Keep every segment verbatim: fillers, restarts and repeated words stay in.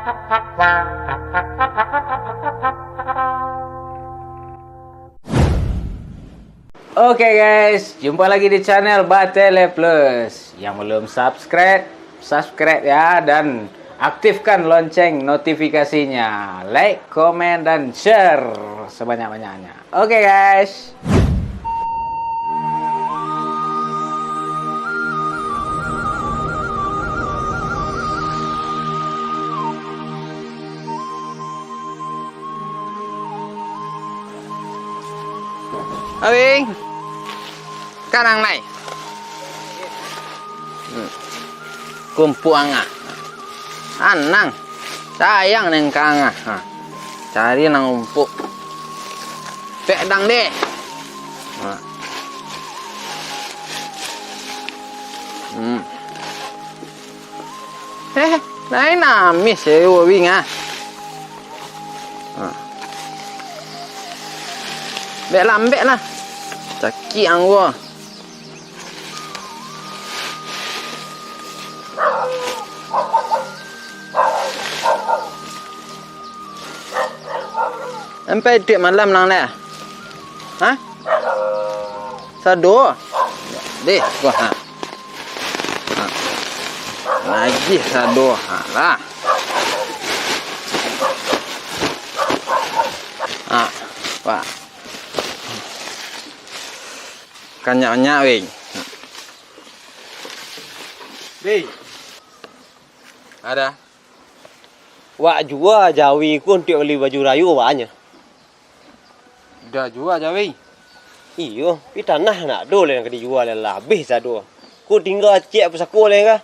Oke guys, jumpa lagi di channel Batele Plus. Yang belum subscribe, subscribe ya, dan aktifkan lonceng notifikasinya. Like, komen, dan share sebanyak-banyaknya. Oke guys. Awing, kanang nai. Hmm. Kumpuk angah. Anang. Sayang neng ka angah. Ha. Cari nang umpuk. Pek dang deh. Ha. Hmm. Eh, lain amis ya, Wing ah. Ha. Bek lambek lah. Sakik anggo. Sampai tiap malam lang leh. Hah? Sado. Deh, gua ha. Ha. Lagi sado ha lah. Ha, wah. Kanyak-kanyak weh. Deh. Ada. Wak jua jawi ku untuak bali baju rayo, wak nyo. Udah jua jawi. Iyo, pi tanah nak ado lai nan ka dijua lai, lah abih sado. Ku tingga ciek pusako lai ka.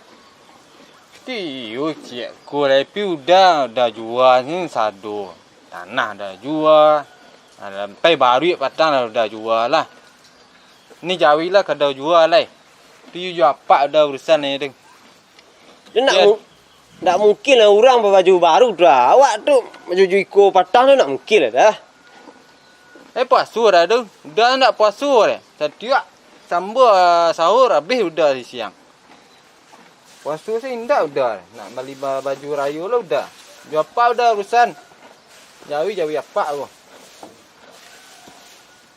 Iyo, ciek ko lai pi udah, udah jua ni sado. Tanah udah jua. Sampai baruik patang lah udah jua lah. Ni jawi lah kada jua lai. Tu yo apak udah urusan ni tu. Tu nak Yo. mu-, nak mungkin lah urang babaju baru tu lah. Awak tu baju iko patang tu nak mungkin lah dah. Eh, puaso dah tu. Udah ndak puaso dah. Satiok sambua sahur abih udah di siang. Puaso se indak udah. Nak bali ba-, baju rayo lah udah. Baju apak udah urusan. Jawi, jawi apak ko.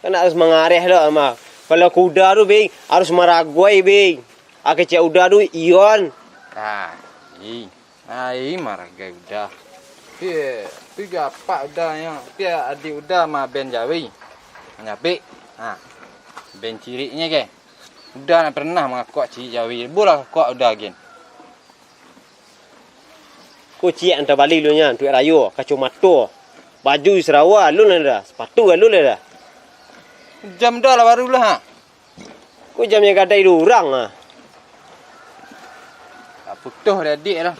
Kan harus mangareh dok, mah. Kalau kuda tu, Bing, harus maragoi, Bing. A kecek uda tu, iyon. Ah, i. Ah, i maragoi uda. Pi, tu jo apak uda nyo. Pi adiak uda mah ben jawi. Manyabik. Ha. Ben ciriknyo ke. Uda nak pernah mangakok cirik jawi. Bulah kakok uda gin. Ko ciek nan tabali lu nyo, duit rayo, kacomato, baju sarawa alun lah dah, sapatu alun lah dah. Jam dah lah baru lah, ha. Ko jamnyo gadai dek urang ah. Tak putuh dek adiak lah.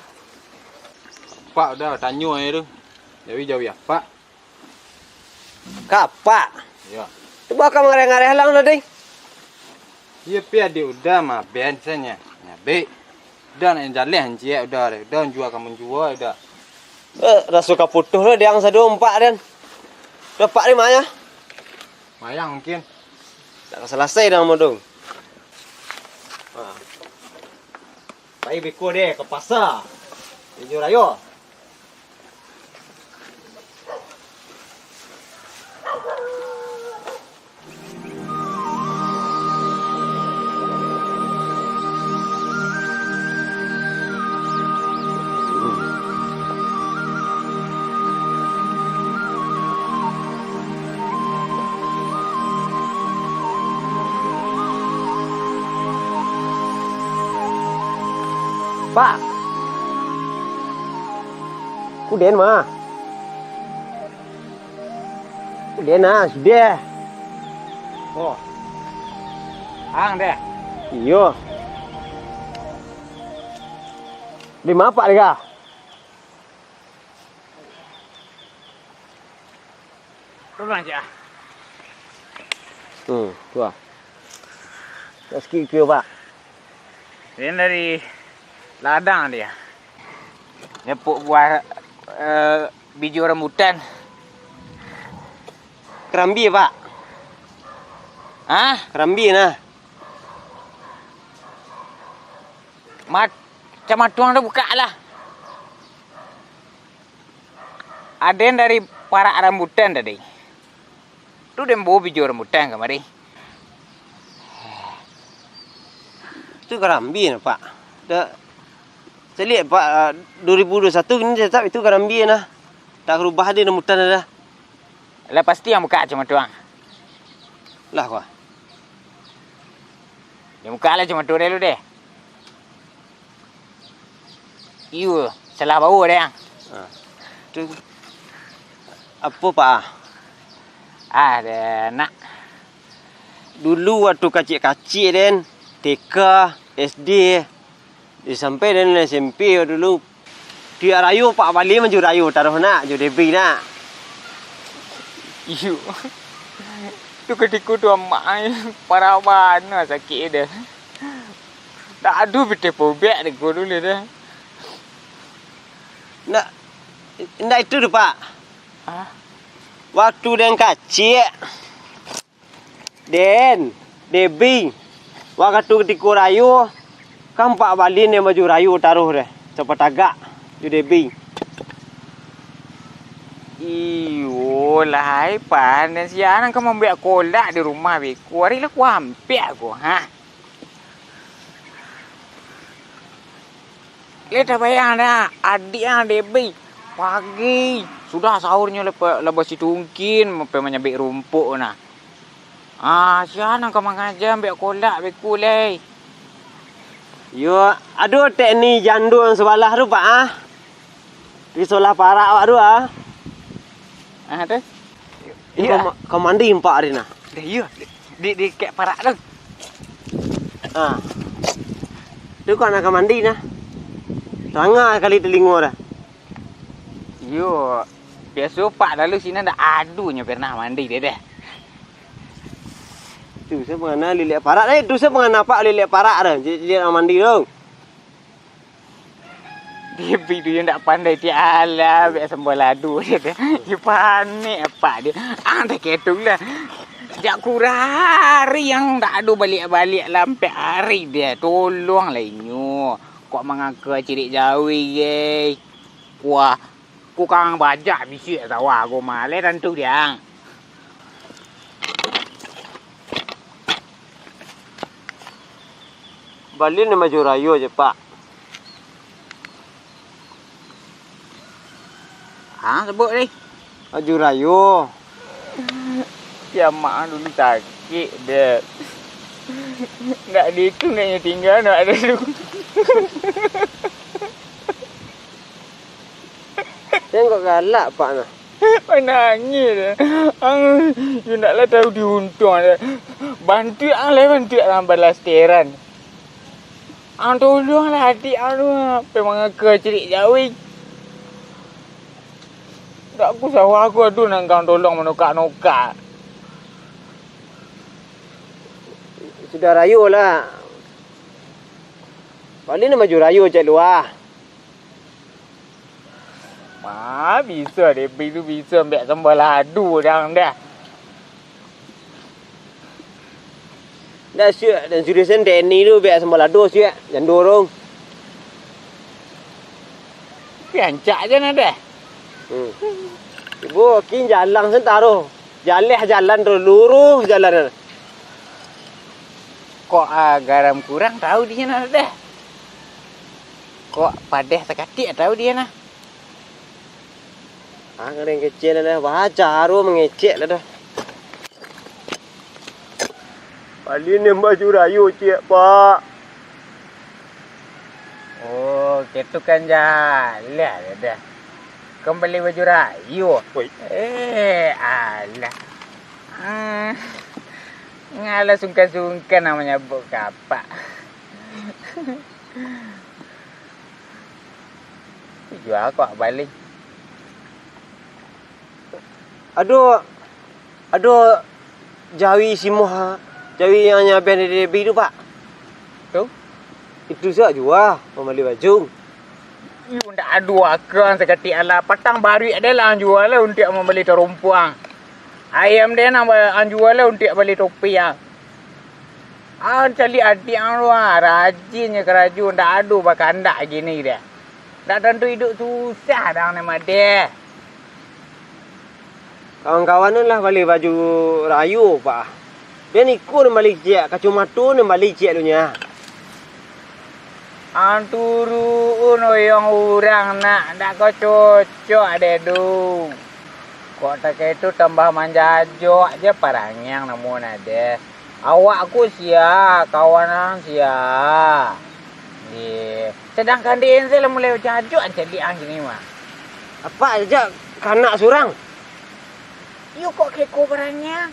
Apak udah tanyo aja tu. Jawi-jawi apak. Ka apak? Iyo. Tu baa ka mangareh-ngareh lang tadi? Iyo, pi adiak uda mah ben se nyo. Nyabik. Uda nak jaleh anciak uda deh. Uda jua ka manjua uda. Eh, raso ka putuh lo diang sado apak den. Apak di ma nyo? Mayang mungkin. Tak ka salasai dah modong. Ha. Pai beko deh ka pasa. Ijo rayo. Pak. Kuden mah. Kuden ah, sudah. Oh. Ang deh. Iyo. Di ma Pak deh kah? Pulang, Cak. Hmm, tu ah. Nak sikit kuih, Pak. Ini dari ladang dia. Nyepuk buah, eh, biji rambutan. Kerambi, Pak. Hah? Kerambi nah. Mat-, macam matuang tu buka lah. Aden dari parak rambutan tadi. Tu den bao bijo rambutan kamari. Tu garambia nah, Pak. Dah, caliak, Pak, ah, dua ribu dua satu kini tatap itu garambia nah. Tak rubah dek rambutan dah. Lah pasti ang bukak kacamato ang. Lah, kua. Den bukak lah kacamato deh lu deh. Iyo, salah bao deh ang. Ah. Tu apo, Pak, ah? Ah, deh, nak. Dulu waktu kaciak-kaciak den, T K, S D, sampai den S M P dulu. Tiok rayo Pak bali maju rayo taruih nak, jo Debi nak. Iyo. Tu katiko tu amak ai, parah bana sakik deh. Tak ado pitih pobek dek ko dulu deh. Ndak, ndak itu doh, Pak. Ah. Waktu den kaciak, den, Debi, wakatu katiko rayo, kan Pak bali den baju rayo taruih deh, sapatagak jo Debi. Iyo lah ai, Pan, den sia nan ka mambuek kolak di rumah beko, ari lah kuampek ko, ha. Lai tabayang dah, adiak ang Debi, pagi sudah sahurnyo lah, lah basitungkin, pai manyabik rumpuik nah. Ah, sia nan ka mangaja ambiak kolak beko lai. Yo, ado tek ni jando nan sabalah tu, Pak, ah. Di sabalah parak awak tu, ah. Ah, tu? Iyo. Ka ma-, ka mandi, Pak, ari nah. Dah, iyo. Di, di, di kek parak tu. Ah. Tu kok nak ka mandi nah. Ranga kali talingo dah. Iyo, biaso Pak lalu sinan dak ado nyo pernah mandi deh, deh. Tu sa pangana liliak parak, eh, tu sa pangana Pak liliak parak dah, li-, liliak mandi tu. Debi tu yo ndak pandai ti alah, biak sambalado deh, deh. Yo panek Pak deh. Ah, dah ketu lah. Jak kurang ari ang dak ado baliak-baliak lah ampek ari deh. Tolonglah inyo. Kok mangaka cirik jawi, ye. Kuah. Kukang bajak bisuak sawah ko mah, lai tantu diang. Bali nan baju rayo ajo, Pak. Ha, sabuik lai. Baju rayo. Kiamak dulu sakik, dek. Ndak ditu, ndak nyo tingga, ndak ado tu. Jan kok galak, Pak, nah. Manangih deh. Ang, yo ndak lah tahu diuntuang deh. Bantuak ang lai, bantuak ang balasteran. Ang tolonglah adiak ang tu, pai mangaka cirik jawi. Dak usah aku ado nan kang tolong manokak-nokak. Sudah rayo lah. Bali nan baju rayo cek lua. Ma, bisa deh, Pi tu bisa ambiak sambalado dang dah. Dah siak, dan sudah sen Denny tu ambiak sambalado siak, jando tu. Tapi rancak aja nah dah. Hmm. Ibo, kin jalang sen taruh. Jaleh jalan tu, luruih jalan. Kok, ah, garam kurang, tahu di sinan dah. Kok padeh sakatik, tahu di sinan. Ah, gadang kecil lah, bahaja aru mangecek lah dah. Bali nan baju rayo ciek, Pak. Oh, ketu kan jaleh dah. Kau bali baju rayo? Oi. Eh, alah. Ah, ngalah sungkan-sungkan nak manyabut ka apak. Jua kok bali. Ado, ado jawi simoh, jawi nan nyabeh dari Debi tu, Pak. Tu? Itu sa jua, mambali baju. Iyo, ndak ado akang sakatik alah. Patang baruik deh lah ang jua lah untuak mambali tarompuang. Ayam deh nan ba-, ang jua lah untuak bali topi ang. Ang caliak adiak ang tu, ah, rajinnyo karajo, ndak ado bakandak kini deh. Ndak tantu iduik susah dang nan madeh. Kawan-kawan tu lah bali baju rayo, Pak. Den iko nan bali ciek, kacomato nan bali ciek tu nyo. Anturuun oyong urang nak, ndak ka cocok deh tu. Kok takah itu tambah manjajok je parangiang namo nyo deh. Awak ko sia, kawan ang sia. Ye. Sadangkan di N Z lah mulai jajok ancaliak ang kini mah. Apak jajak kanak surang? Iyo kok keko parangiang.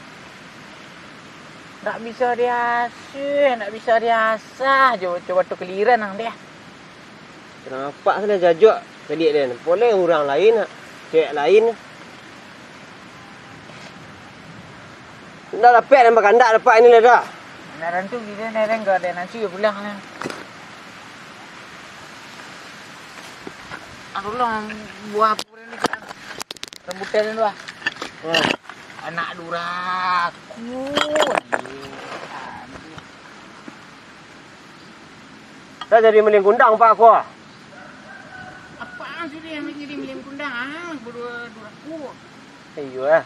Ndak bisa diasuah, ndak bisa diasah, jo, coba tu kaliran ang deh. Kanapak salah jajok tadi den? Poleh urang lain, cewek lain. Ndak dapek den bakandak dapek ini lah dah. Nah, rantu kita ni, Reng, kalau ada nasi ya pulang lah. Aduh lah, buah apa ni, Reng? Rambutan ni, Bah. Hmm. Anak duraku. Anjir. Dah jadi maliang kundang, Pak, ko. Apaan sudah yang jadi maliang kundang, ah? Berdua duraku. Iyo, ah.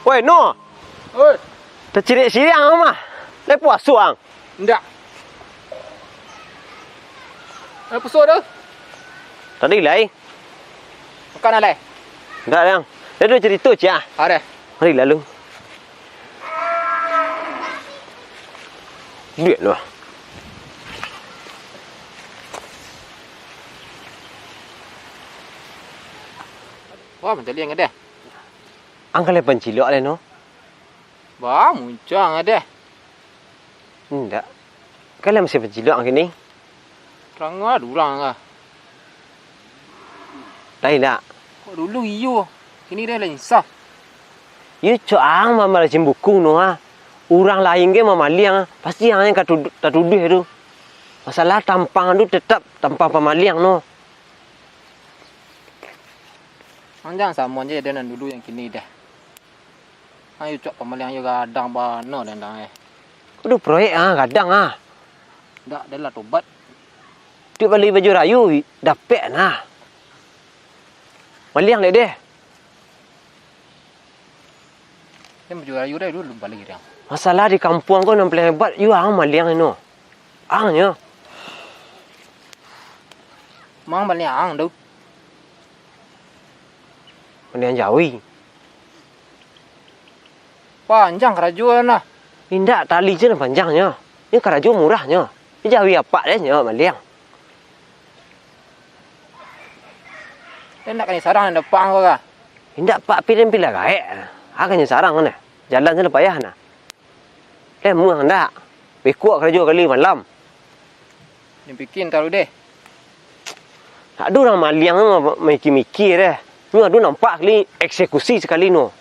Woi, No! Oi. Tacirik-cirik ang mah. Lai puaso ang? Indak. Lai puaso tu? Tadi lai. Makan alai? Indak, Yang. Lai ado carito, ciek ah. Ado. Mari lalu. Duit tu ah. Wah, mancaliak ang deh. Ang ka lai pancilok lai, No. Bah, muncang deh. Indak. Kan lah masih pancilok ang kini. Tarang ado urang kah? Lai indak. Kok dulu iyo, kini deh lah insaf. Iyo, cok ang mamalacin bukung tu, ha. Urang lain ge mamaliang, pasti ang yang ka tudu-, tatuduah tu. Masalah tampang tu tetap tampang pamaliang tu. Ang jan samo je deh nan dulu yang kini deh. Ayo, cok pamaliang yo gadang bana dendang eh. Kudu proyek ah, gadang ah. Dak, dah lah tobat. Duit bali baju rayo, dapek nah. Maliang dek deh. Ni baju rayo dah dulu bali deh. Masalah di kampuang ko nan paling hebat, yo ang maliang ino. Ang nyo. Mang baliang ang tu. Baliang jawi. Panjang karajo nah. Indak, tali je nan panjangnyo. Ni karajo murahnyo. Ni jawi apak deh nyo baliang. Indak kanai sarang nan dapang ko kah? Indak pak, pi den pi lah gaek. Agaknyo sarang nah. Jalan je lah payah nah. Leh muah ndak? Bekuak karajo kali malam. Ni pikin taruh deh. Ado urang maliang tu ma-, mamiki-miki deh. Nyo ado nampak kali eksekusi sakali no.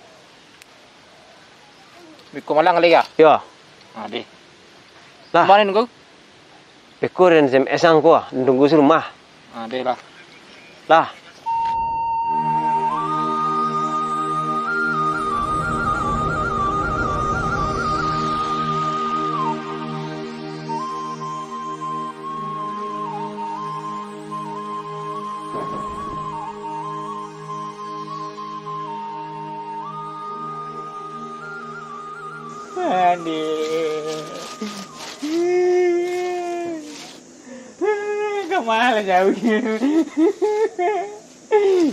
Beko malang kali ya? Yo. Ah, deh. Lah. Kemana nunggu? Beko den S M S ang ko, tunggu di rumah. Ah, deh lah. Lah. Aduh. Kama lah jauah.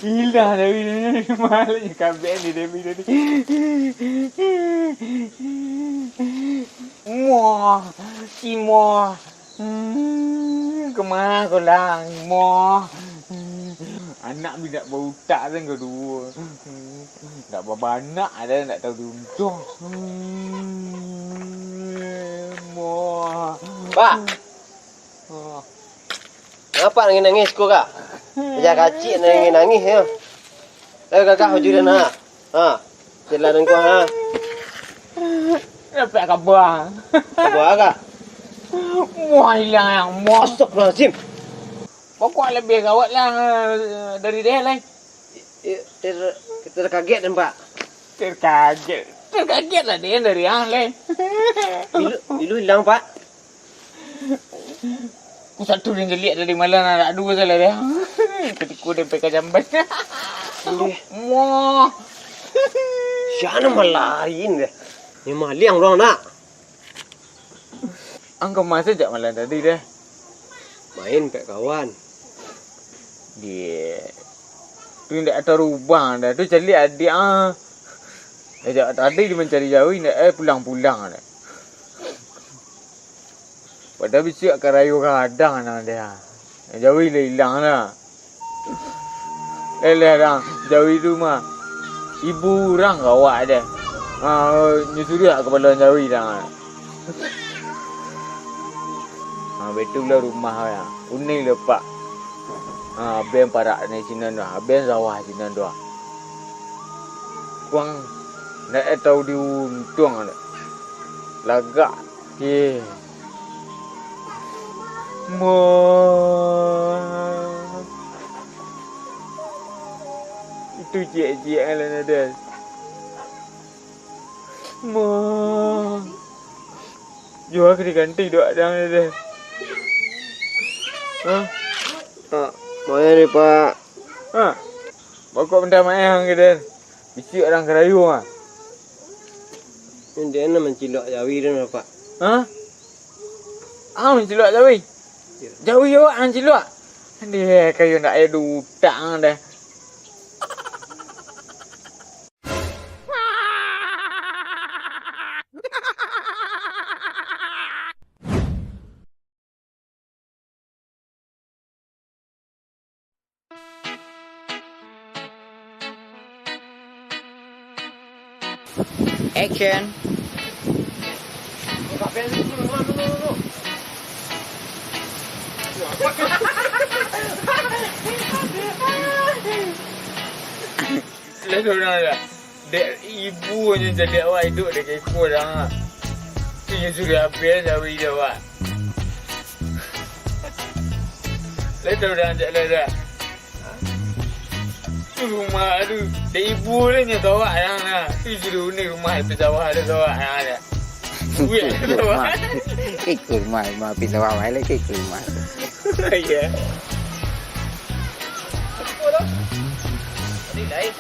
Ilah dari malah kabeh ni dari tadi. Moh, si Moh. Hmm, kama ko lah, Moh? Anak budak bautak kan kaduo. Ndak babanak ado, ndak tahu diuntuang. Hmm, Moh. Pak. Oh. Ngapa nangih-nangih siko, Kak? Sejak kacik nangih-nangih, yo. Ayo, Kakak, hujur dan ha. Ha. Jalan engkau, ha. Dapat kaba. Kaba, Kak? Muah ilang yang muah. Astagfirullahaladzim. Pokok lebih gawat lah dari dia lah. Ter-, kita terkaget, Pak. Terkaget. Kan kaget lah den dari ang lai. Ilu, ilu ilang, Pak. Ku satu den caliak tadi malam, anak duo salah deh. Katiko den pakai jamban. Wah. Siapa malariin deh? Ni maliang urang nak. Ang ka ma sajak malam tadi deh? Main pek kawan. Diak. Tu indak tarubah dah. Tu caliak adiak ah. Sajak tadi di mancari jawi, indak eh pulang-pulang dah. Padahal bisuak ka rayo gadang nah deh. Jawi lah ilang lah. Eleh dang, jawi tu mah. Ibu urang ka awak deh. Ha, nyo suruah ka balon jawi dang. Ha, betul lah rumah ya. Unik lah, Pak. Ha, abang parak ni sinan tu. Abang sawah sinan tu. Kuang nak tahu diuntung ada. Lagak. Ye. Mo. Itu ciek-ciek lah nadas. Mo. Jua ka diganti dok dang nadas. Hah? Ah, mana ni, Pak? Ha. Bokok minta maaf ang ke, Den? Bisuak urang karayo, ha. Indak nak mancilok jawi tu, Pak. Ha? Ang mancilok jawi? Iyo. Jawi awak ang cilok? Deh, kayo ndak ado utak ang deh. Action. Lah, sorang lah. Dek ibu nyo jadi awak iduik dek iko dah. Tu nyo suruah abih jawi dek awak. Lai tahu dah, cak lai dah. Tu rumah tu. Dek ibu tu nyo tawak yang nah. Tu suruh ni rumah di sawah tu tawak yang ada. Wih, tawak. Ikut rumah, rumah pi sawah, lai ikut rumah. Iya. Tadi lain.